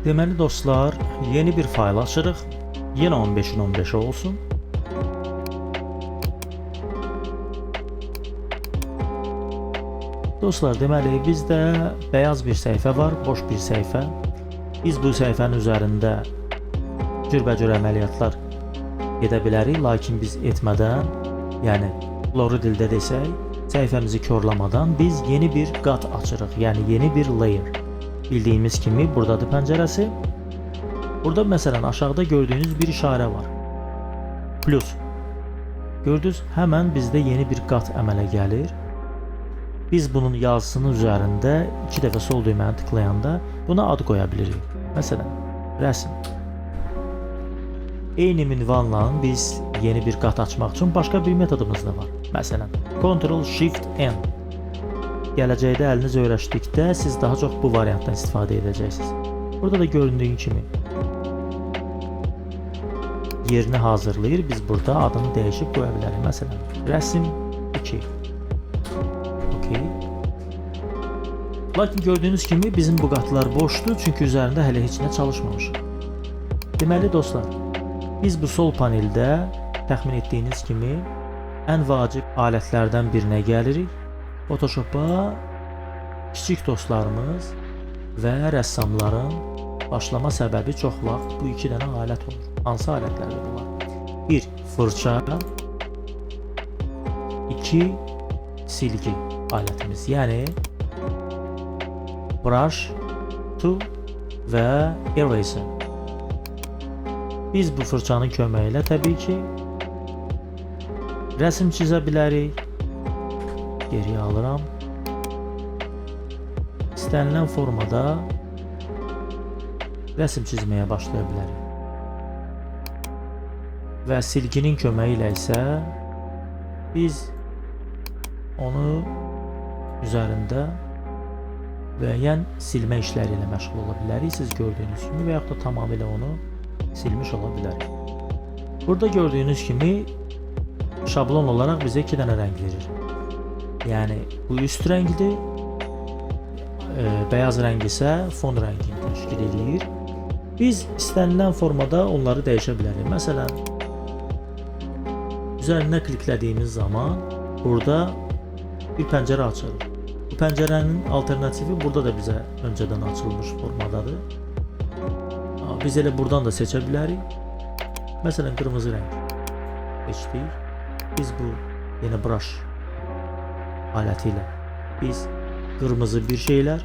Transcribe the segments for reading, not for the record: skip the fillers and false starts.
Deməli dostlar, yeni bir fayl açırıq. Yenə 15-in 15-i olsun. Dostlar, deməli bizdə bəyaz bir səhifə var, boş bir səhifə. Biz bu səhifənin üzərində cürbəcür əməliyyatlar edə bilərik, lakin biz etmədən, yəni loru dildə desək, səhifəmizi korlamadan biz yeni bir qat açırıq, yəni yeni bir layer. Bildiyimiz kimi buradadır pəncərəsi. Burada məsələn aşağıda gördüyünüz bir işarə var. Plus. Gördünüz, həmən bizdə yeni bir qat əmələ gəlir. Biz bunun yazısının üzərində iki dəfə sol düyməni tıklayanda buna ad qoya bilirik. Məsələn, rəsm. Eyni minvanla biz yeni bir qat açmaq üçün başqa bir metodumuz da var. Məsələn, Ctrl Shift N. Gələcəkdə əliniz öyrəşdikdə siz daha çox bu variantdan istifadə edəcəksiniz. Burada da göründüyü kimi yerini hazırlayır. Biz burada adını dəyişib qoya bilərik. Məsələn, rəsm 2. Okay. Lakin gördüyünüz kimi bizim bu qatlar boşdur, çünki üzərində hələ heç nə çalışmamışıq. Deməli dostlar, biz bu sol paneldə təxmin etdiyiniz kimi ən vacib alətlərdən birinə gəlirik. Photoshop-a kiçik dostlarımız və rəssamların başlama səbəbi çox vaxt bu iki dənə alət olur. Hansı alətlərdir bunlar? 1. Fırça, 2. Silgi alətimiz. Yəni brush tool və eraser. Biz bu fırçanın köməyi ilə təbii ki rəsm çizə bilərik. Geriyə alıram. İstənilən formada rəsm çizməyə başlaya bilərik. Və silginin köməyi ilə isə biz onu üzərində müəyyən silmə işləri ilə məşğul ola bilərik. Siz gördüyünüz kimi və yaxud da tamamilə onu silmiş ola bilərik. Burada gördüyünüz kimi şablon olaraq bizə iki dənə rəng verir. Yəni bu üst rəngdir, bəyaz rəng isə fon rəngini təşkil eləyir. Biz istənilən formada onları dəyişə bilərik. Məsələn, üzərinə kliklədiyimiz zaman burada bir pəncərə açılır. Bu pəncərənin alternativi burada da bizə öncədən açılmış formadadır. Biz elə buradan da seçə bilərik. Məsələn, qırmızı rəng seçdik. Biz bu yenə brush aləti ilə biz qırmızı bir şeylər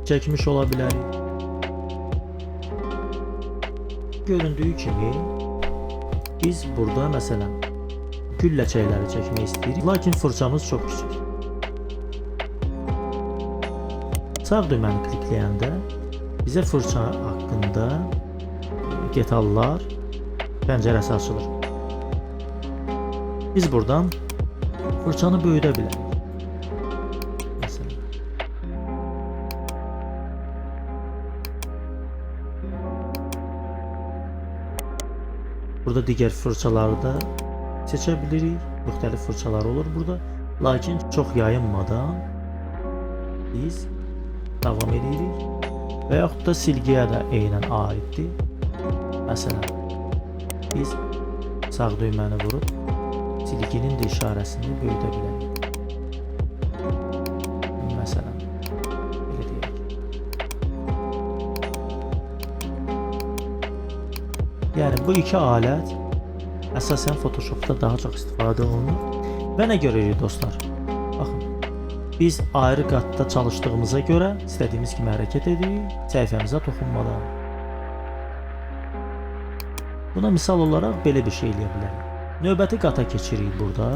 çəkmiş ola bilərik. Göründüyü kimi biz burada məsələn gül ləçəkləri çəkmək istəyirik, lakin fırçamız çox kiçik. Sağ düyməni klikləyəndə bizə fırça haqqında detallar pəncərəsi açılır. Biz buradan fırçanı böyüdə bilərik. Məsələn. Burada digər fırçaları da seçə bilirik. Müxtəlif fırçalar olur burada. Lakin çox yayınmadan biz davam edirik. Və yaxud da silgiyə də eynən aiddir. Məsələn, biz sağ düyməni vurub silginin də işarəsini böyüdə bilərik. Məsələn, belə deyək. Yəni bu iki alət əsasən Photoshopda daha çox istifadə olunur. Və nə görürük dostlar? Baxın, biz ayrı qatda çalışdığımıza görə istədiyimiz kimi hərəkət edirik, səhifəmizə toxunmadan. Buna misal olaraq belə bir şey eləyə bilərik. Növbəti qata keçirik burada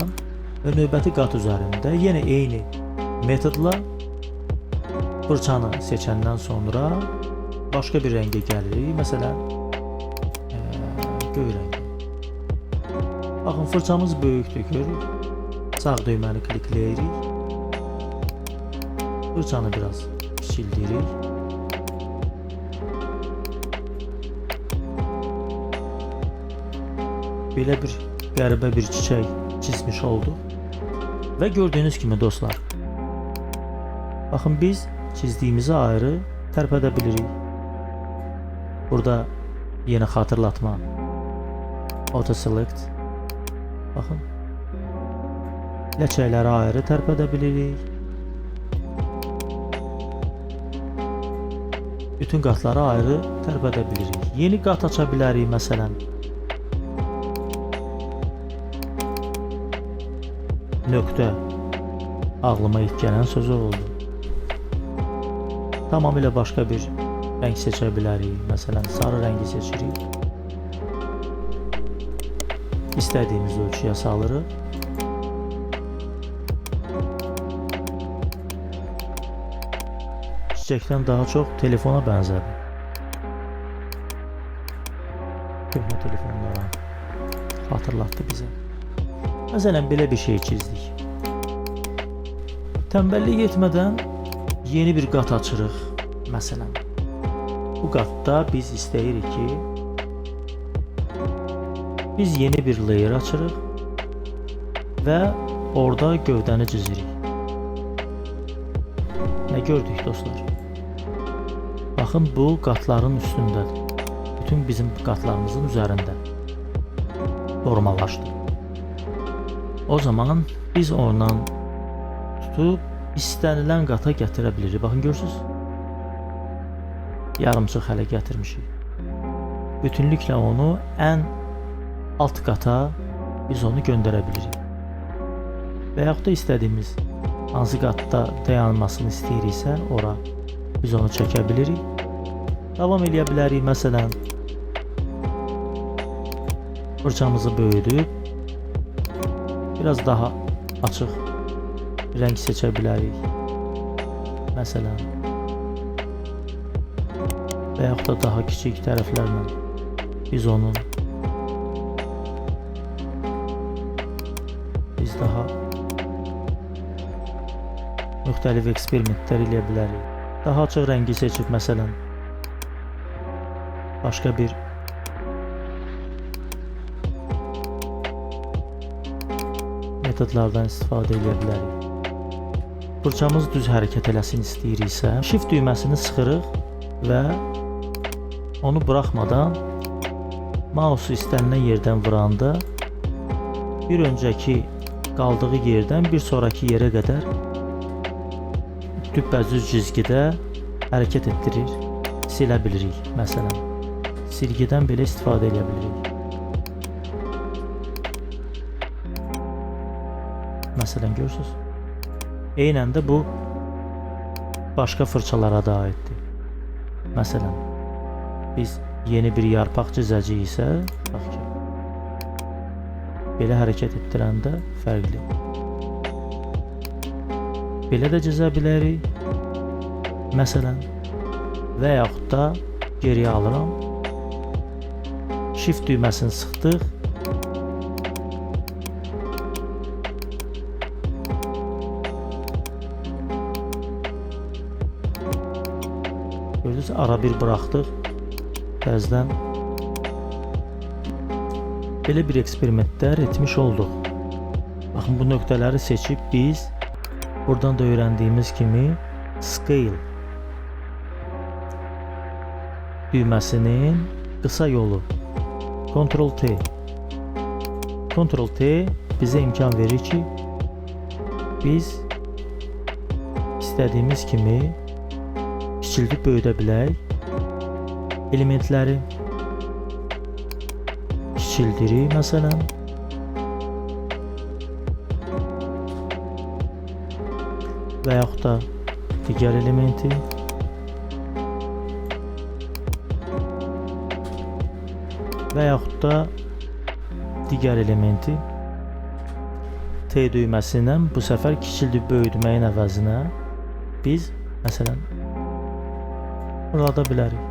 və növbəti qat üzərində yenə eyni metodla fırçanı seçəndən sonra başqa bir rəngə gəlirik. Məsələn, göy rəngi. Baxın, fırçamız böyükdür, görürük. Sağ düyməni klikləyirik. Fırçanı biraz kiçildirik. Belə bir qəribə bir çiçək çizmiş olduq. Və gördüyünüz kimi dostlar, baxın biz Çizdiyimizi ayrı tərpədə bilirik. Burada yeni xatırlatma. Auto select. Baxın. Ləçəkləri ayrı tərpədə bilirik. Bütün qatları ayrı tərpədə bilirik. Yeni qat aça bilərik məsələn. Nöqtə ağlıma ilk gələn sözü oldu. Tamamilə başqa bir rəng seçə bilərik. Məsələn, sarı rəngi seçirik. İstədiyimiz ölçüyə salırıq. Çiçəkdən daha çox telefona bənzədi. Köhnə telefonlara xatırlatdı bizə. Məsələn, belə bir şey çizdik. Tənbəllik etmədən yeni bir qat açırıq. Məsələn, bu qatda biz istəyirik ki, biz yeni bir layer açırıq və orada gövdəni çizirik. Nə gördük dostlar? Baxın, bu qatların üstündədir. Bütün bizim qatlarımızın üzərində formalaşdı. O zaman biz ondan tutub istənilən qata gətirə bilirik. Baxın, görürsünüz? Yarımçıq hələ gətirmişik. Bütünlüklə onu ən alt qata biz onu göndərə bilirik. Və yaxud da istədiyimiz hansı qatda dayanmasını istəyiriksə, ora biz onu çəkə bilirik. Davam eləyə bilərik. Məsələn, fırçamızı böyüdüb biraz daha açıq rəng seçə bilərik. Məsələn, və yaxud da daha kiçik tərəflərlə biz onun daha müxtəlif eksperimentlər eləyə bilərik. Daha açıq rəngi seçib, məsələn, başqa bir metodlardan istifadə eləyə bilərik. Fırçamız düz hərəkət eləsin istəyiriksə, Shift düyməsini sıxırıq və onu buraxmadan mausu istənilən yerdən vuranda bir öncəki qaldığı yerdən bir sonraki yerə qədər düpbədüz cizgidə hərəkət etdirir, silə bilirik. Məsələn, silgidən belə istifadə edə bilirik. Məsələn, görürsünüz. Eynən də bu başqa fırçalara da aiddir. Məsələn, biz yeni bir yarpaq çizəcəyiksə, bax ki, belə hərəkət etdirəndə fərqli. Belə də cizə bilərik. Məsələn, və yaxud da geriyə alıram. Shift düyməsini sıxdıq. Gördünüz, ara bir buraxdıq. Təzədən belə bir eksperimentlər etmiş olduq. Baxın, bu nöqtələri seçib biz buradan da öyrəndiyimiz kimi Scale düyməsinin qısa yolu Ctrl T. Ctrl T bizə imkan verir ki, biz istədiyimiz kimi kiçildib böyüdə bilək elementləri. Kiçildirik məsələn. Və yaxud da digər elementi. Və yaxud da digər elementi T düyməsi ilə bu səfər kiçildib böyütməyin əvəzinə biz məsələn fırlada bilərik.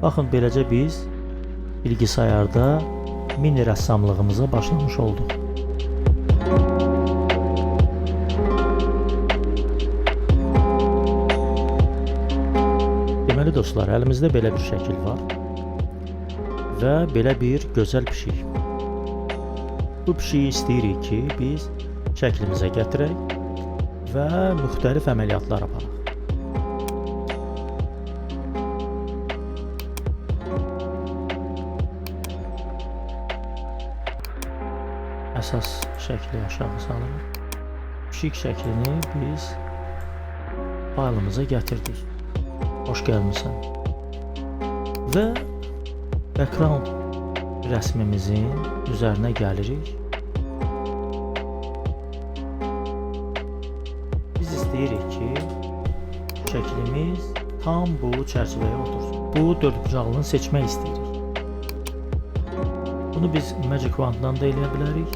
Baxın, beləcə biz bilgisayarda mini rəssamlığımıza başlamış olduq. Deməli dostlar, əlimizdə belə bir şəkil var və belə bir gözəl pişik. Bu pişiyi istəyirik ki, biz şəklimizə gətirək Və müxtəlif əməliyyatlar aparaq. Əsas şəkli aşağı salırıq. Pişik şəklini biz faylımıza gətirdik. Xoş gəlmisən. Və background rəsmimizin üzərinə gəlirik. Biz istəyirik ki, şəklimiz tam bu çərçivəyə otursun. Bu dördbucaqlını seçmək istəyirik. Bunu biz Magic Wand-dan da eləyə bilərik.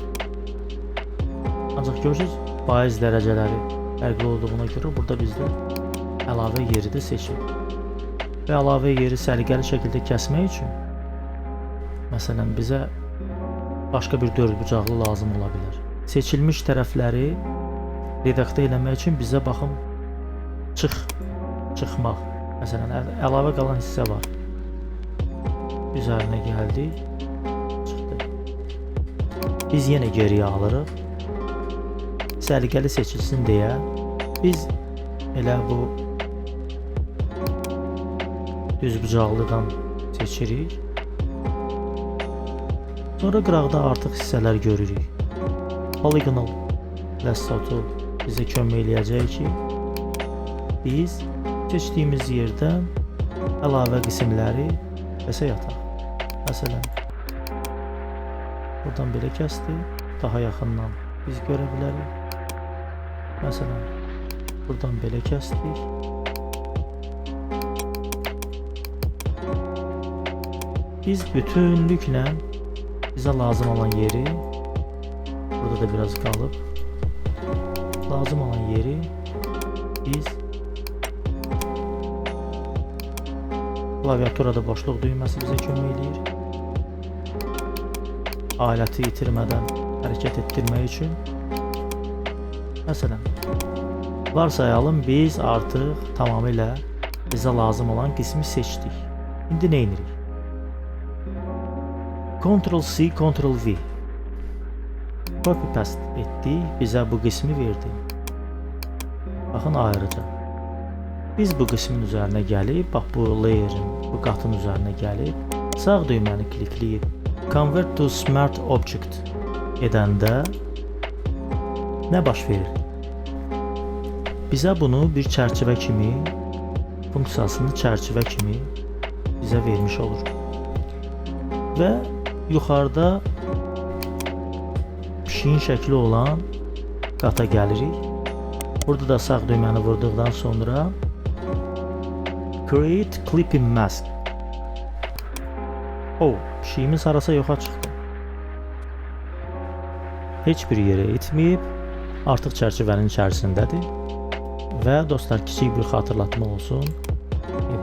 Ancaq görürsünüz, faiz dərəcələri fərqli olduğuna görə burada bizdə əlavə yeri də seçir. Və əlavə yeri səliqəli şəkildə kəsmək üçün, məsələn, bizə başqa bir dördbucaqlı lazım ola bilər. Seçilmiş tərəfləri redaktə eləmək üçün bizə baxın, çıxmaq. Məsələn, əlavə qalan hissə var. Üzərinə gəldik, çıxdı. Biz yenə geriyə alırıq. Səliqəli seçilsin deyə biz elə bu düzbucaqlıdan seçirik. Sonra qıraqda artıq hissələr görürük. Polygonal Lasso Tool bizə kömək eləyəcək ki, biz seçdiyimiz yerdən əlavə qismləri kəsə yataq. Məsələn, buradan belə kəsdi, daha yaxından biz görə bilərik. Məsələn, buradan belə kəsdik. Biz bütünlüklə bizə lazım olan yeri, burada da biraz qalıb, lazım olan yeri biz klaviaturada boşluq düyməsi bizə kömək eləyir. Aləti itirmədən hərəkət etdirmək üçün. Məsələn, varsayalım biz artıq tamamilə bizə lazım olan qismi seçdik. İndi nə edirik? Ctrl-C, Ctrl-V. Copy-paste etdik, bizə bu qismi verdi. Baxın, ayrıca. Biz bu qismin üzərinə gəlib, bax bu layer'in, bu qatın üzərinə gəlib, sağ düyməni klikləyib Convert to Smart Object edəndə nə baş verir? Bizə bunu bir çərçivə kimi, funksiyasını çərçivə kimi bizə vermiş olur. Və yuxarıda pişiyin şəkli olan qata gəlirik. Burada da sağ düyməni vurduqdan sonra Create Clipping Mask. Oh, pişiyimiz harasa yoxa çıxdı. Heç bir yerə itməyib, artıq çərçivənin içərisindədir. Və dostlar, kiçik bir xatırlatma olsun.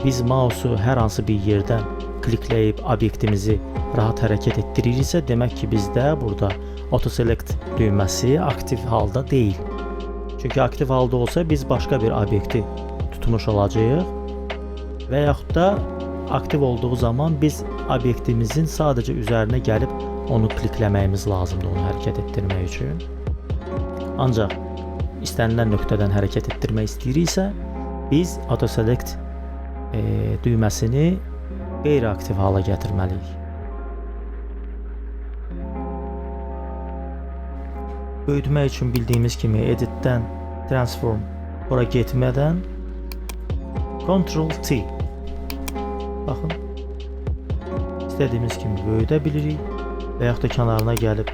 Biz mouse'u hər hansı bir yerdən klikləyib obyektimizi rahat hərəkət etdiririksə, demək ki, bizdə burada Autoselect düyməsi aktiv halda deyil. Çünki aktiv halda olsa biz başqa bir obyekti tutmuş olacağıq və yaxud da aktiv olduğu zaman biz obyektimizin sadəcə üzərinə gəlib onu klikləməyimiz lazımdır, onu hərəkət etdirmək üçün. Ancaq istənilən nöqtədən hərəkət etdirmək istəyiriksə, biz Autoselect düyməsini qeyri-aktiv hala gətirməliyik. Böyütmək üçün bildiyimiz kimi Edit'dən Transform bura getmədən Ctrl T. Baxın, istədiyimiz kimi böyüdə bilirik və yaxud da kənarına gəlib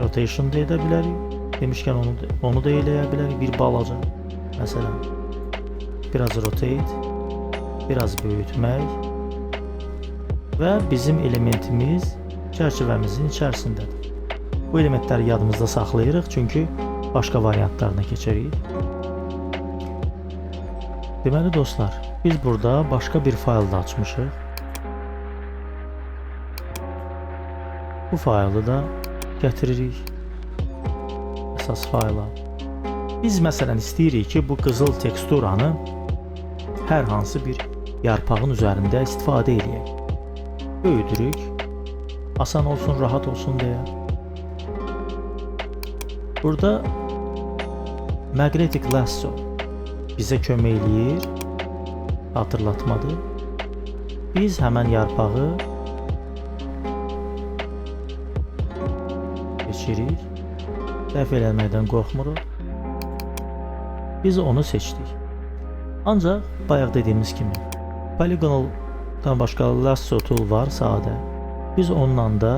Rotation da edə bilərik. Demişkən onu da eləyə bilərik bir balaca. Məsələn, biraz rotate, biraz böyütmək və bizim elementimiz çərçivəmizin içərisindədir. Bu elementləri yadımızda saxlayırıq, çünki başqa variantlarına keçərik. Deməli dostlar, biz burada başqa bir fayl da açmışıq. Bu faylı da gətiririk əsas fayla. Biz məsələn istəyirik ki, bu qızıl teksturanı hər hansı bir yarpağın üzərində istifadə eləyək. Böyüdürük, asan olsun, rahat olsun deyə. Burada Magnetic Lasso bizə kömək eləyir. Xatırlatmadır. Biz həmən yarpağı seçirik. Səhv eləməkdən qorxmuruq. Biz onu seçdik. Ancaq bayaq dediyimiz kimi polygonaldan başqa lasso tool var sadə. Biz onunla da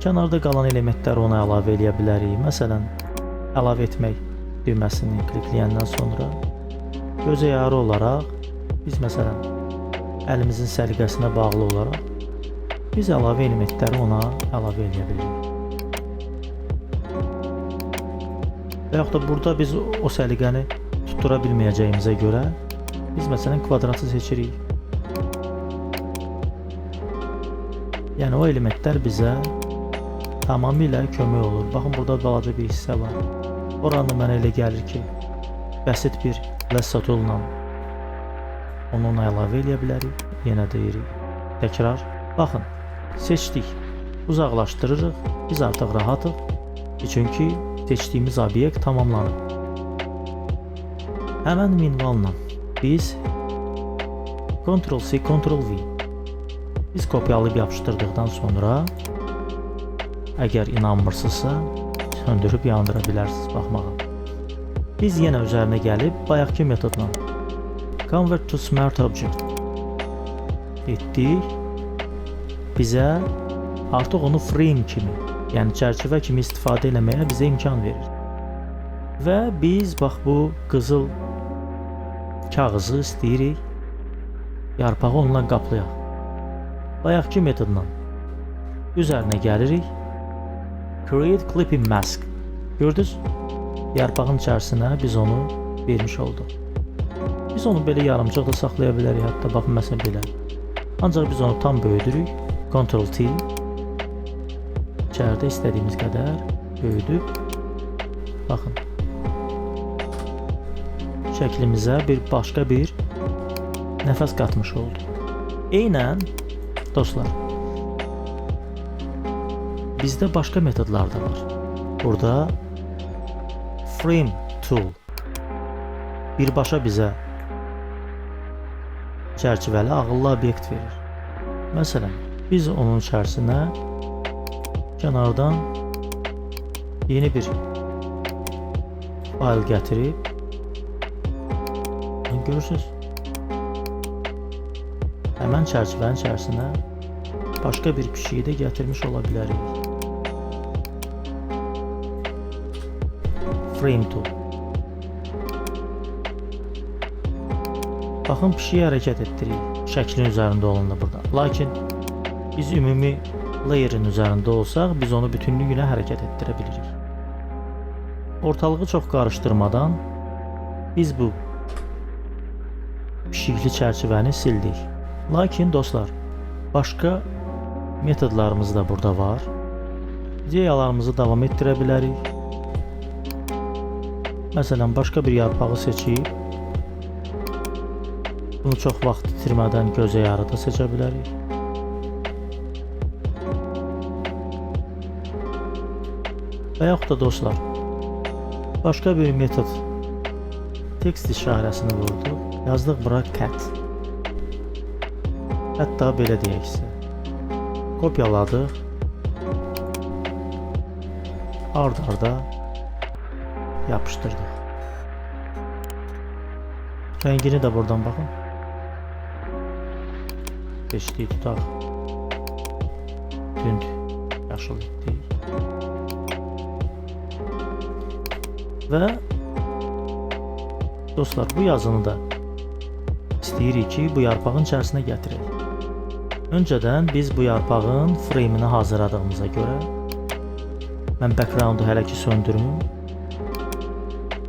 kənarda qalan elementləri ona əlavə eləyə bilərik. Məsələn, əlavə etmək düyməsini klikləyəndən sonra gözə yarı olaraq biz məsələn əlimizin səliqəsinə bağlı olaraq biz əlavə elementləri ona əlavə eləyə bilirik. Və yaxud da burada biz o səliqəni tutdura bilməyəcəyimizə görə biz məsələn kvadratı seçirik. Yəni o elementlər bizə tamamilə kömək olur. Baxın, burada balaca bir hissə var. Oranı mənə elə gəlir ki, bəsit bir lasso tool-la onu ona əlavə eləyə bilərik. Yenə deyirik. Təkrar. Baxın, seçdik. Uzaqlaşdırırıq. Biz artıq rahatıq. Çünki seçdiyimiz obyekt tamamlanıb. Həmən minvalla biz Ctrl-C, Ctrl-V biz kopyalayıb yapışdırdıqdan sonra əgər inanmırsınızsa söndürüb yandıra bilərsiniz baxmağa. Biz yenə üzərinə gəlib bayaqki metodla Convert to Smart Object etdik. Bizə artıq onu frame kimi, yəni çərçivə kimi istifadə eləməyə bizə imkan verir. Və biz bax bu qızıl kağızı istəyirik, yarpağı onunla qaplayaq. Bayaqki metodla üzərinə gəlirik. Create Clipping Mask. Gördünüz? Yarpağın içərisinə biz onu vermiş olduq. Biz onu belə yarımcıq da saxlaya bilərik, hətta baxın məsələn belə. Ancaq biz onu tam böyüdürük. Ctrl T. İçəridə istədiyimiz qədər böyüdüb. Baxın. Şəklimizə bir başqa bir nəfəs qatmış olduq. Eynən dostlar, bizdə başqa metodlar da var. Burada Frame Tool birbaşa bizə çərçivəli ağıllı obyekt verir. Məsələn, biz onun içərisinə kənardan yeni bir fayl gətirib görürsünüz. Həmən çərçivənin içərisinə başqa bir pişiyi də gətirmiş ola bilərik. Frame Tool. Baxın, pişiyi hərəkət etdiririk. Şəklin üzərində olanda burada. Lakin biz ümumi layer'ın üzərində olsaq, biz onu bütünlüyünə hərəkət etdirə bilirik. Ortalığı çox qarışdırmadan biz bu pişikli çərçivəni sildik. Lakin dostlar, başqa metodlarımız da burada var. İdeyalarımızı davam etdirə bilərik. Məsələn, başqa bir yarpağı seçib, bunu çox vaxt itirmədən gözə yarı da seçə bilərik. Və yaxud da dostlar, başqa bir metod tekst işarəsini vurduq. Yazdıq bura cat. Hətta belə deyək sizə. Kopyaladıq. Ard-arda yapışdırdıq. Rəngini də buradan baxın. Seçdik, tutaq. Tünd yaşıl etdik. Və dostlar, bu yazını da istəyirik ki, bu yarpağın içərisinə gətirək. Öncədən biz bu yarpağın frame-ini hazırladığımıza görə mən background-u hələ ki söndürüm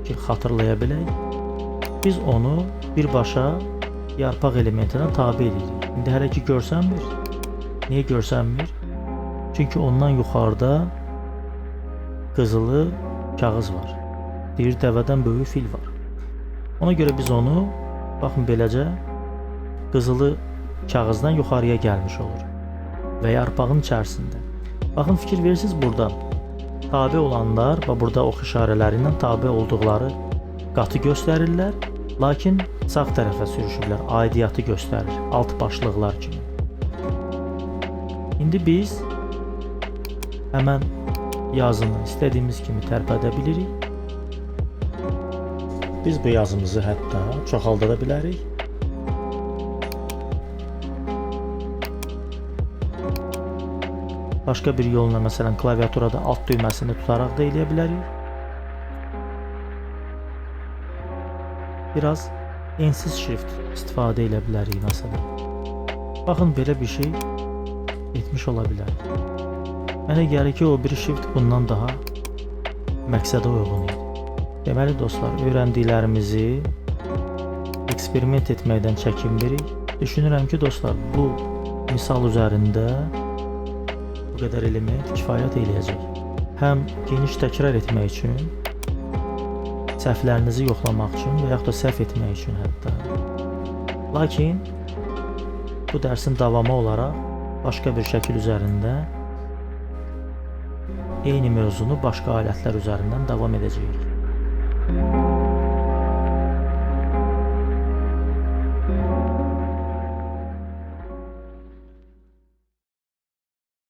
ki, xatırlaya bilək. Biz onu birbaşa yarpaq elementinə tabe edirik. İndi hələ ki görsənmir. Niyə görsənmir? Çünki ondan yuxarıda qızılı kağız var. Deyir, dəvədən böyük fil var. Ona görə biz onu, baxın beləcə, qızılı kağızdan yuxarıya gəlmiş olur və yarpağın içərisində. Baxın, fikir verirsiniz burada. Tabe olanlar və burada ox işarələri ilə tabe olduqları qatı göstərirlər, lakin sağ tərəfə sürüşüblər, aidiyyatı göstərir, alt başlıqlar kimi. İndi biz həmən yazını istədiyimiz kimi tərpədə bilirik. Biz bu yazımızı hətta çoxalda da bilərik. Başqa bir yolla, məsələn, klaviaturada alt düyməsini tutaraq da eləyə bilərik. Biraz ensiz şrift istifadə edə bilərik, məsələn. Baxın, belə bir şey etmiş ola bilər. Mənə gəlir ki, o bir şrift bundan daha məqsədə uyğun idi. Deməli, dostlar, öyrəndiklərimizi eksperiment etməkdən çəkinmirik. Düşünürəm ki, dostlar, bu misal üzərində bu qədər element kifayət eləyəcək. Həm geniş təkrar etmək üçün, səhvlərinizi yoxlamaq üçün və yaxud da səhv etmək üçün hətta. Lakin bu dərsin davamı olaraq başqa bir şəkil üzərində eyni mövzunu başqa alətlər üzərindən davam edəcəyik.